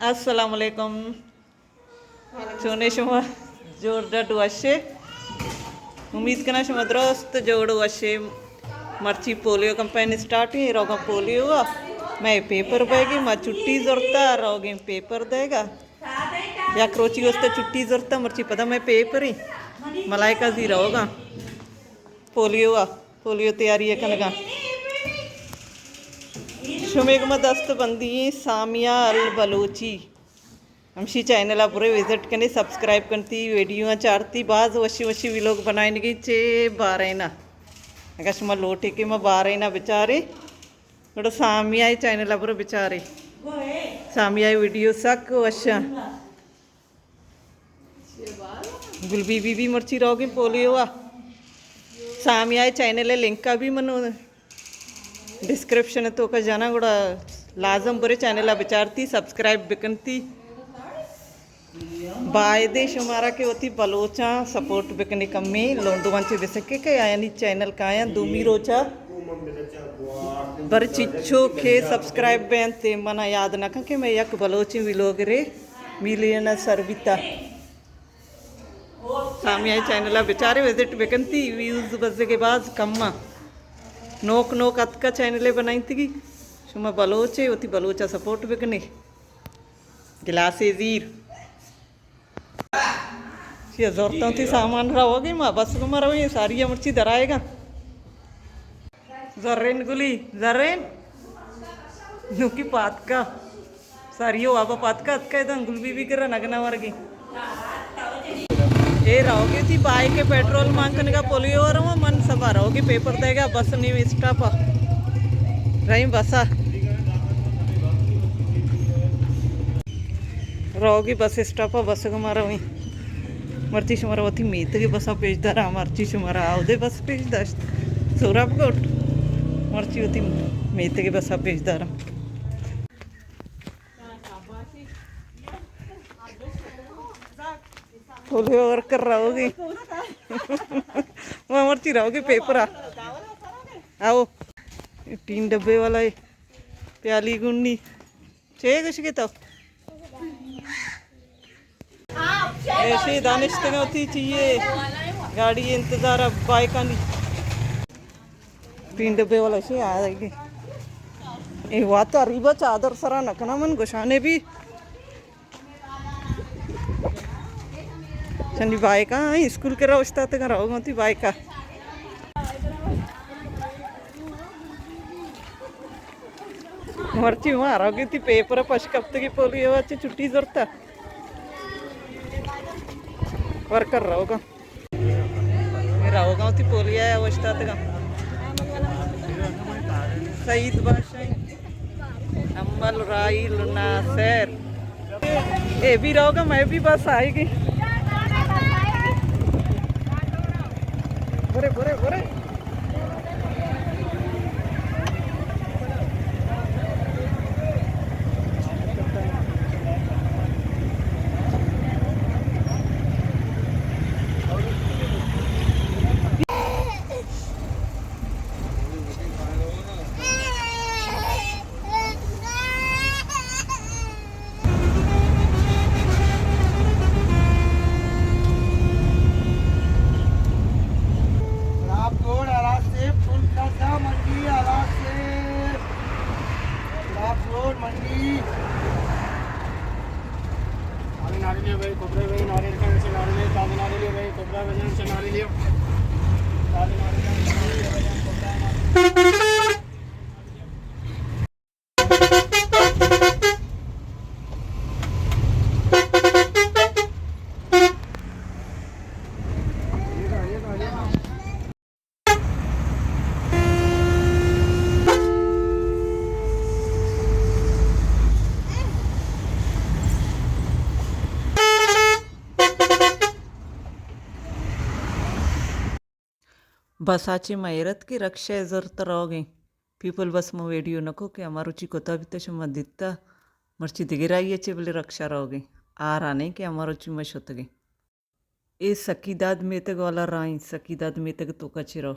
السلام علیکم۔ چونے شما؟ جوڑ ڈڈ وشے؟ امید کناں شما درست جوڑ وشے۔ مرچی پولیو کمپین اسٹارٹ ایں، روگاں پولیو ءَ۔ مئے پیپر بئیگی، ما چھٹی زرتا، روگیں پیپر دیگا۔ یک روچی واسطہ چھٹی زرتا، مرچی پدا مئے پیپر ایں۔ ملائکہ زی روگاں پولیو ءَ، پولیو تیاری ءَ کنگاں۔ شمے گما دست بندی ایں سامیہ البلوچی۔ ہمشی چینل ءَ برے وزٹ کنے، سبسکرائب کنتی، ویڈیو ءَ چارتی، باز وشی وشی ویلوگ بنائینگی چے بارین ءَ۔ اگاں شما لوٹے کہ ما بارین ءَ بچارے، گڑا سامیہ ءِ چینل ءَ برو بچارے۔ سامیہ ءِ ویڈیو سک وش ایں۔ گل بی بی بھی مرچی روگیں پولیو ءَ۔ سامیہ ءِ چینل ءِ لنک ءَ بھی من ڈسکرپشن ءِ توکا جناں، گڑا لازم برے چینل ءَ بچارتی، سبسکرائب بکنتی۔ بایدے شمارا کہ وتی بلوچاں سپورٹ بکنے، کمیں لونڈواں چہ بسکے کہ آیانی چینل کایاں دومی روچا بر چچو کہ سبسکرائب بینت، منا یاد نہ کن کہ میں یک بلوچیں ویلوگرے ملین ءَ سر بیتا۔ سامیہ ءِ چینل ءَ بچارے، وزٹ بکنتی، ویوز بزگے باز کم آں۔ نوک نوک اتکا چینلے بنائینتگی، شما بلوچے، وتی بلوچ ءَ سپورٹ بکنے۔ گلاسے زیر۔ چیا زورتاں وتی سامان روگی، ما بس گما رویں، ساری مرچی درائیگا۔ زرین گلی، زرین۔ نوکی پاتکا۔ ساریو بابا پاتکا اتکا، ادان گل بی بی کرا نگنا ورگی۔ اے روگی تھی بائیک ءَ پیٹرول مان کنگا پولیو ءَ رواں، من سبا روگی پیپر دیگا بس نیم اسٹاپ ءَ۔ رہی بس ءَ۔ روگی بس اسٹاپ ءَ بس گما رویں۔ مرچی شمارا وتی میتگے بس ءَ پیش داراں، مرچی شمارا آودے بس پیش داشت۔ سوراب گوٹ۔ مرچی وتی میتگے بس ءَ پیش داراں۔ پولیو ورکر روگی۔ ما مرچی روگی پیپر ءَ۔ آؤ۔ ٹین ڈبے والا ہے۔ پیالی گنی۔ چے گوشگے تو؟ ایشی دانشتگاں وتی چیے گاڑی انتظار ءَ بائیکانی۔ پین ڈبے والا ایشی آ گئی۔ اے وات اریبا چادر سرا نہ کنا من گشانے بھی۔ چنی بائیکاں اسکول کرا اوشتاتگاں روگاں وتی بائیکا۔ مرچی ما روگی تھی پیپر پش کپتگی پولیو ءَ چہ چھٹی زرتا۔ ورکر روگا۔ روگا تھی پولیو ءَ اوشتاتگا۔ سعید بادشاہ، امل، راحیل، ناصر۔ اے بھی روگا، میں بھی بس آئے گی۔ برے، برے، برے۔ گلاب روڈ، ہلاس سے پل پلازہ منڈی، ہلاس سے گلاب روڈ منڈی۔ تازہ ناریل ہے بھائی، کھوپرے بھائی، ناریل کا سے ناریل ہے، تازہ ناریل ہے بھائی، کھوپرا بھائی سے ناریل ہے۔ تازہ ناریل ہے، کھوپرا ناریل۔ بس ءَ چہ ما ایر اتکیں، رکشہ ءَ زرت روگیں۔ پیپل بس ما ویڈیو نہ کو کہ ہما روچی کتا بیتا شما دیتا، مرچی دگہ راہی ءَ چہ بلے رکشہ روگیں۔ آ راہ نئیں کہ ہما روچی ما شتگیں۔ اے سکی داد میتگ والا راہیں، سکی داد میتگ توکا چہ رو۔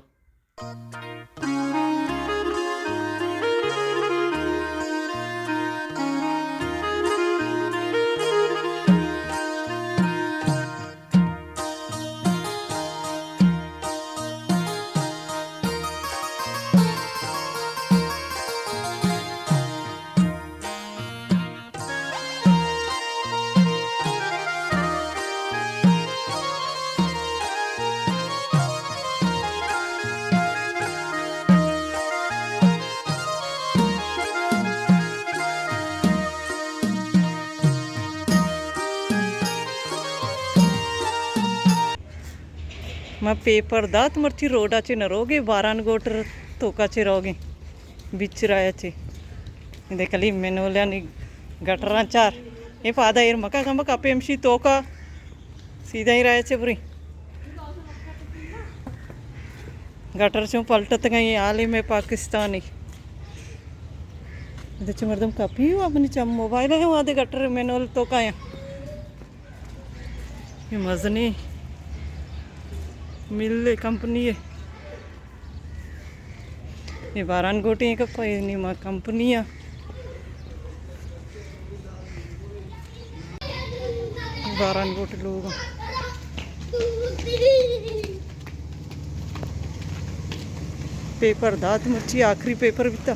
ما پیپر دات، مرچی روڈا چے نہ روگے، باران گوٹر توکا چے روگے، بیچ رایا چے۔ دے کلی منولیانی گٹراں چار۔ اے پادا ایر مکا کمبا کپے ہمشی توکا۔ سیدھا ہی رایا چے بری۔ گٹر چوں پلٹت گئی عالم پاکستانی۔ دے چے مردم کپی ہوا منی چم موبائل ہے وہاں دے گٹر منول توکا یا۔ اے مزنیں مل ءِ کمپنی ءِ۔ اے باران گوٹیں کپا، اے نیما کمپنی ءِ۔ باران گوٹ لوگ۔ پیپر دات، مرچی آخری پیپر بیتا۔